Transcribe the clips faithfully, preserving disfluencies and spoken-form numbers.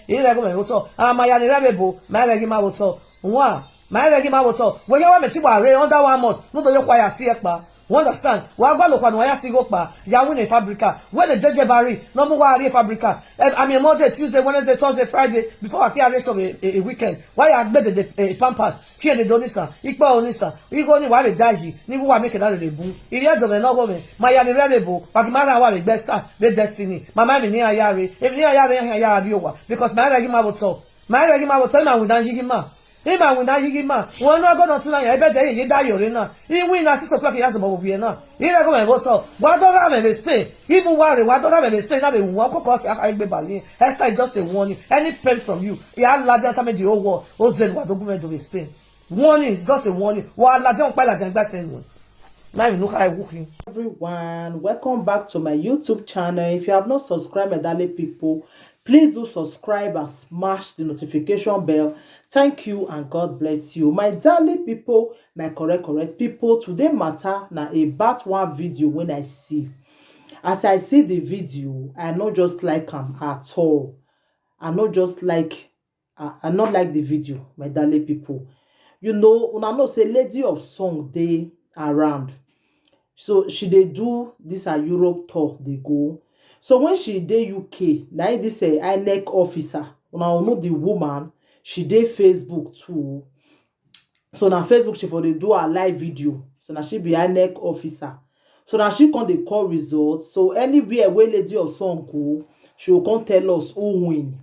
Ire go me woto. Ama ya ni rebe bo, ma ire gi ma woto. Nwa, ma ire gi ma woto. We ya wa me ti wa re under one month. No do yo kwa ya si ekpa. You understand? Wa gba lo kwa no ya si go pa. Ya win a fabrica. When the judge bari, no more worry fabrica. Em, I mean Monday, Tuesday, Wednesday, Thursday, Friday. Before I can arrange a, a, a weekend. Why I gbede the a pampers? Ki e de do nisa. Ipa o nisa. Igo ni wa be daji. Ni wa make na re bu. Ire do me no go me. Ma ya ni rebe bo. Wa ki ma ra wa be besta. Be destiny. Ma ma mi ni ayare. E mi ni ayare ya ya ri o wa. Because ma ire gi ma woto. Ma ire gi ma woto, ma win dan jigi ma. Ima win na yigi ma. Won no go no tuna ya, ebe de ye da yore na. I win na six o'clock ya so bo bi na. I re go me voto. Wa do ra me be Spain. Ibu wa re, wa do ra me be Spain. Na be won ko ko si a gbe bali. Esther is just a warning. Any pain from you, ya la ja ta me di owo. O zen wa do gu me do be Spain. Warning is just a warning. Wa la ja on pa la ja gba se won. Na mi no ka e wuki. Everyone, welcome back to my YouTube channel. If you have not subscribed, my darling people, please do subscribe and smash the notification bell. Thank you and God bless you. My darling people, my correct, correct people, today matter na about one video when I see. As I see the video, I no just like am at all. I no just like, I, I no like the video, my darling people. You know, una know say Lady of Song dey around. So she dey do this her Europe tour dey go. So when she dey U K, na him this, eh, INEC officer, una know the woman, she dey Facebook too. So na Facebook she for dey do her live video. So na she be INEC officer. So na she come dey call results. So anywhere wey Lady of Song go, she go come tell us who win.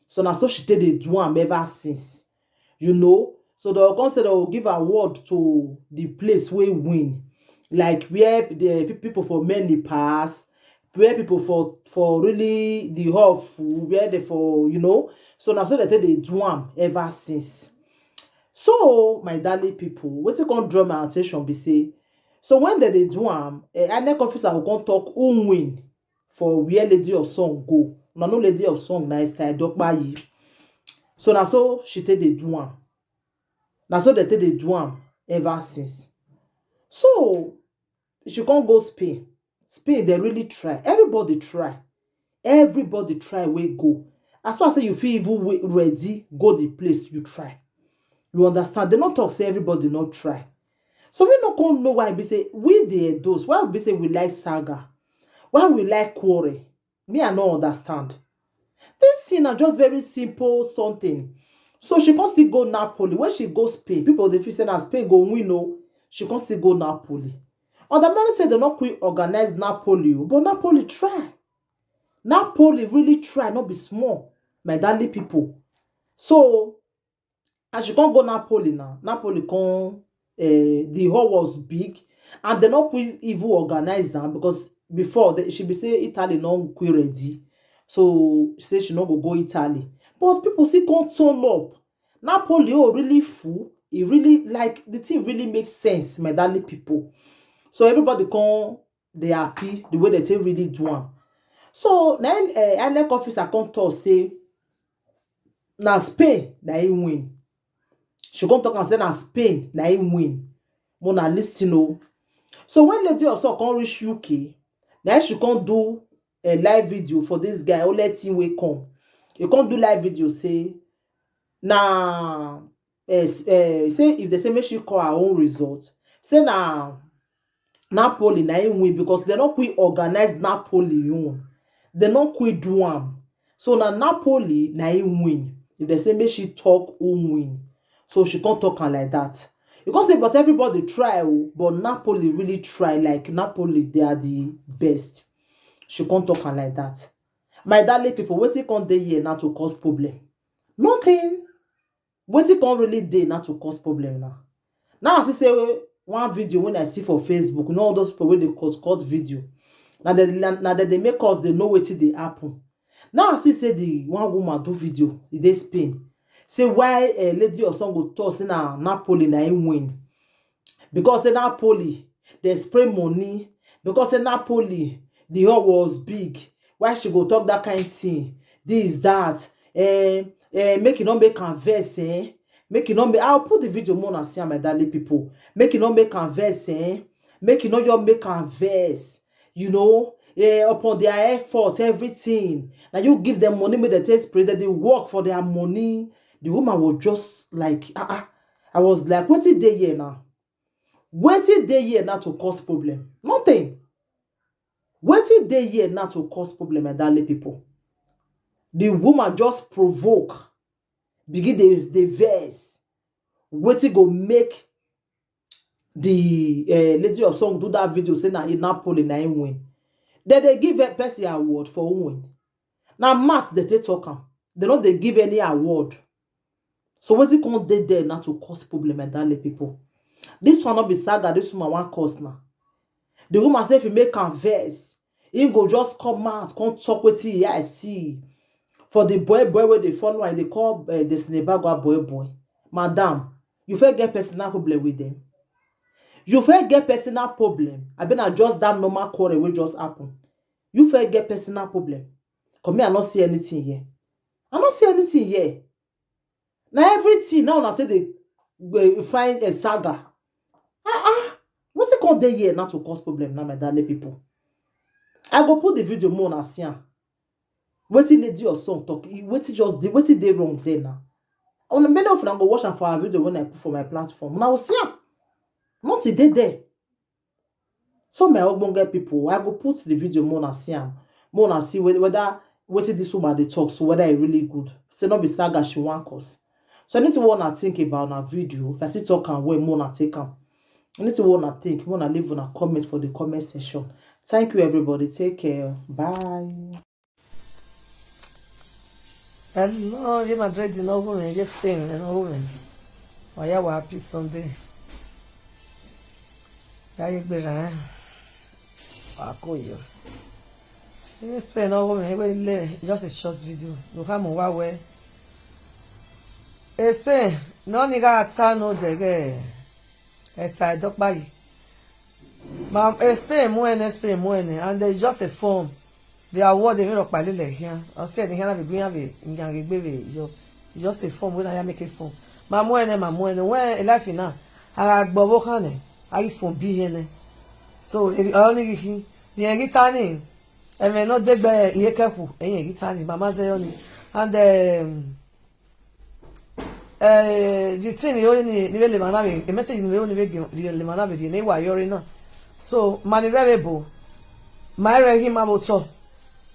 So na so she take dey do am ever since. You know, so dem go come say dem go give award to the place wey win, like where the pe-, people for many pass, where people for, for really the hall full, where they for, you know. So na so dem take dey do am ever since. So, my darling people, wetin come draw my attention be say, so when dem dey do am, eh, INEC officer go come talk who win for where Lady of Song go. Una know Lady of Song na Esther Edopayi. So na so she take dey do am. Na so dem take dey do am ever since. So she come go Spain. Spain, dem really try. Everybody try. Everybody try wey go. As far as say you fit even wait, ready, go the place, you try. You understand? Dem no talk say everybody no try. So we no come know why be say we the Edos, why be say we like saga, why we like quarrel. Me, I no understand. This thing na just very simple something. So she come still go Napoli. When she go Spain, people dey feel say na Spain go win o. She come still go Napoli. Other many say dem no quick organize Napoli o, but Napoli try. Napoli really try, no be small, my darling people. So as she come go Napoli now, Napoli come, eh, the hall was big, and dem no quick even organize am, because before the, she be say Italy no quick ready, so she say she no go go Italy. But people still come turn up. Napoli, oh, really full. E really, like, the thing really makes sense, my darling people. So everybody come dey happy the way dem take really do am. So na im, eh, INEC officer come talk say na Spain na im win. She come talk am say na Spain na im win. Mona listen o. So when Lady of Song come reach U K, na im she come do a live video for this guy, Oletin wey come. He come do live video say na, eh, s-, eh, say if dem say make she call her own result, say na Napoli na im win, because dem no quick organize Napoli own. Dem no quick do am. So na Napoli na im win. If dem say make she talk who win, so she come talk am like that. You come say, but everybody try o, but Napoli really try. Like, Napoli, they are the best. She come talk am like that. My darling people, wetin come dey here now to cause problem? Nothing. Wetin come really dey now to cause problem now? Now I see say one video when I see for Facebook, you know, all those people wey dey cut, cut video. Now they, now they, they make us dey know wetin dey happen. Now I see say the one woman do video, e dey Spain. Say why a Lady of Song go talk say na Napoli na im win. Because say Napoli, they spray money. Because say Napoli, the hall was big. Why she go talk that kind thing? This, that. Eh, eh, make you no make am vex, eh? Make you no make, I'll put the video more and see am, my darling people. Make you no make am vex, eh? Make you no just make am vex. You know, eh, upon their effort, everything. Now you give them money, make dem take spray, dem dey work for their money. The woman was just like, ah, ah. I was like, wetin dey here now? Wetin dey here now to cause problem? Nothing. Wetin dey here now to cause problem, elderly people? The woman just provoke, begin dey dey vex. Wetin go make the uh, lady of song do that video say na Napoli na him win? Dem dey give a person award for who win. Na math dem take talk am. Dem no dey give any award. So wetin come dey there now to cause problem, elderly people? This one no be saga this woman wan cause na. The woman say if e make am vex, he go just come out, come talk wetin he eye see. For the boy boy wey dey follow am, dey call uh, Destiny Bagua boy boy. Madam, you fit get personal problem with them? You fit get personal problem? Abi na just that normal quarrel wey just happen? You fit get personal problem? Come here, I no see anything here. I no see anything here. Na everything now una take dey uh, find a saga. Ah ah, wetin come dey here now to cause problem now, my darling people? I go put the video more una see am. Wetin lady of song talk? Wetin just dey, wetin dey wrong there now? Una, many of una go watch am for our video when I put for my platform. Una go see am. Nothing dey there. So my ogbonge people, I go put the video more una see am, more una see whe- whether wetin this woman dey talk so, whether e really good. Say no be saga she wan cause. So anything wey una think about na video, if I still talk am well, more una take am. Anything wey una think, more una leave una comment for the comment section. Thank you everybody. Take care. Bye. Hello, ye Madrid no woman, ye Spain no woman. Oya wa happy Sunday. Ya ye gbera eh. Wa ko yo. Ye Spain no woman, we le just a short video. No ka mo wa we. E Spain no ni ga ta no dege. Esa dopa yi. Ma e Spain mu ene, Spain mu ene, and there is just a form. The award dey make up lele here. I say the here be green be nyange be yo. Just a form when I make a form. Ma mu ene, ma mu ene. When a life in now, I go wo kan e. I form be here. So e only he. The guitar ni. E me no degbe ye keku. E guitar ni. Mama say only. And um, eh, the thing you only ni vele manabe. The message ni only vele manabe the ni wa yori na. So mani rebe bo. Ma re him abo to.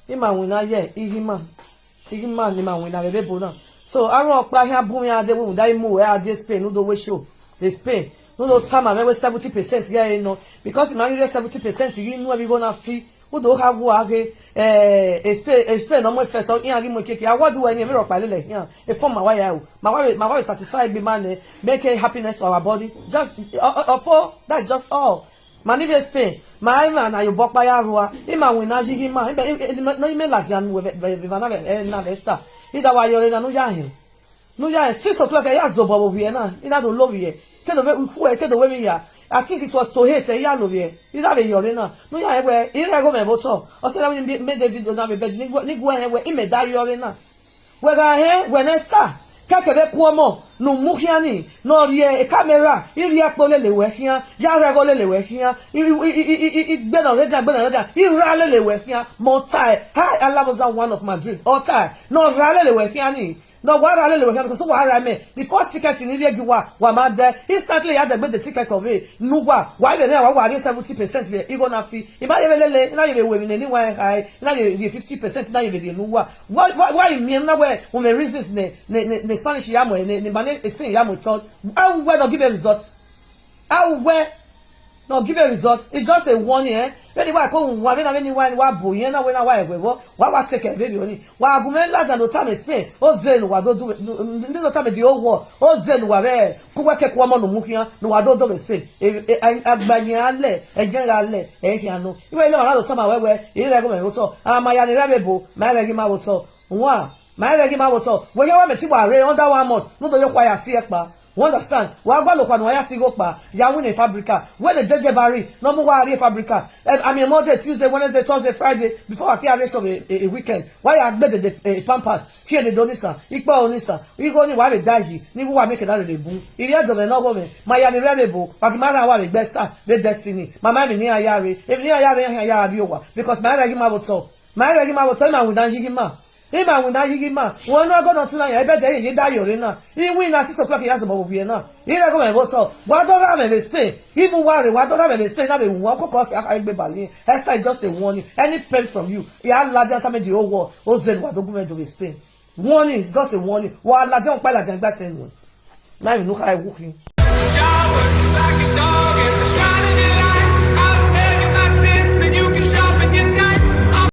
Him a win na ye. Him a. Him a ni ma win na rebe bo na. So aron opa here bun ya de won dai mu e a de Spain no do we show. The Spain no do tama me we seventy percent ye no. Because ma you seventy percent you know we go na fee. Who do have who are eh Spain, Spain no more first. So here give me cake. I what do any me rock lele here. E form my why o. My why my why satisfy be man eh. Make a happiness for our body. Just uh, uh, for that's just all. Mani ve Spain. Ma ima na yo bokpa ya rua. Ima win na jigi ma. Ima no ime la ti anu ve ve na ve na ve star. Ida wa yore na nu ya he. Nu ya he six o'clock ya zo bobo bi na. Ina do love ye. Kedo ve ku e kedo ve mi ya. I think it was to hate ya love ye. Ida ve yore na. Nu ya he we ire go me boto. O se na mi me David na ve bed ni gwe he we ime da yore na. Wega he wenesa kekebe kuomo nu muhiani no rie e camera iri akpo lele we hia ya rego lele we hia iri igbe no redia gbe no redia ira lele we hia mo tai hi I love that one of Madrid o tai no ra lele we hia ni no wa ra lele we hia because wa ra me the first ticket ni rie gi wa wa ma de instantly ya de gbe the ticket of it nu wa wa be na wa wa rie seventy percent be igo na fi ima ye lele na ye we mi ni wa hi na ye fifty percent na ye be nu wa Why, why, why me na where when the reasons ne ne ne, ne Spanish ya mo ne ne mane Spain ya mo to. How we no give a result? How we no give a result? It's just a warning eh. When wa ko wa when when wa bo yen na when wa we wo wa wa take a video ni wa gumen la dan do time Spain o zen wa do do do time the whole war o zen wa be ku wa ke ku mo no mu kian no wa do do Spain e agbanye ale e jere ale e kian no iwe ile wa la do time we we ire go me wo to ama ya ni rebe bo ma re gi ma wo to Nwa, ma ere gi ma wo to. We ya wa me ti wa re under one month. No do yo kwa ya si epa. You understand? Wa gwa lo kwa no ya sigo pa. Ya win a fabrica. When the judge bari, no more worry fabrica. Em, I mean, Monday, Tuesday, Wednesday, Thursday, Friday, before I can arrange of a, a, a weekend. Why I made the, the a pampers? Here the donisa, ikpa onisa, igo ni wa be daji, ni wa make that the boom. If you don't know me, my yani rebe bo, but my wa be best, the destiny. My mind ni ayare, if ni ayare, ayare, because my regi ma bo to. My regi ma bo to, my win dan jigi ma. Ima win na yigi ma. Wọn no go no tuna ya ebe de ye da yore na. I win na six o'clock ya so bo bi na. I re go me vote. Wa do ra me be Spain. Ibu wa re wa do ra me be Spain na be won ko ko si aka egbe bali. Esther is just a warning. Any pain from you. Ya la ja ta me the whole world. O zen wa do gu me do be Spain. Warning is just a warning. Wa la ja on pa la ja gba sen won. Na mi no ka e wuki.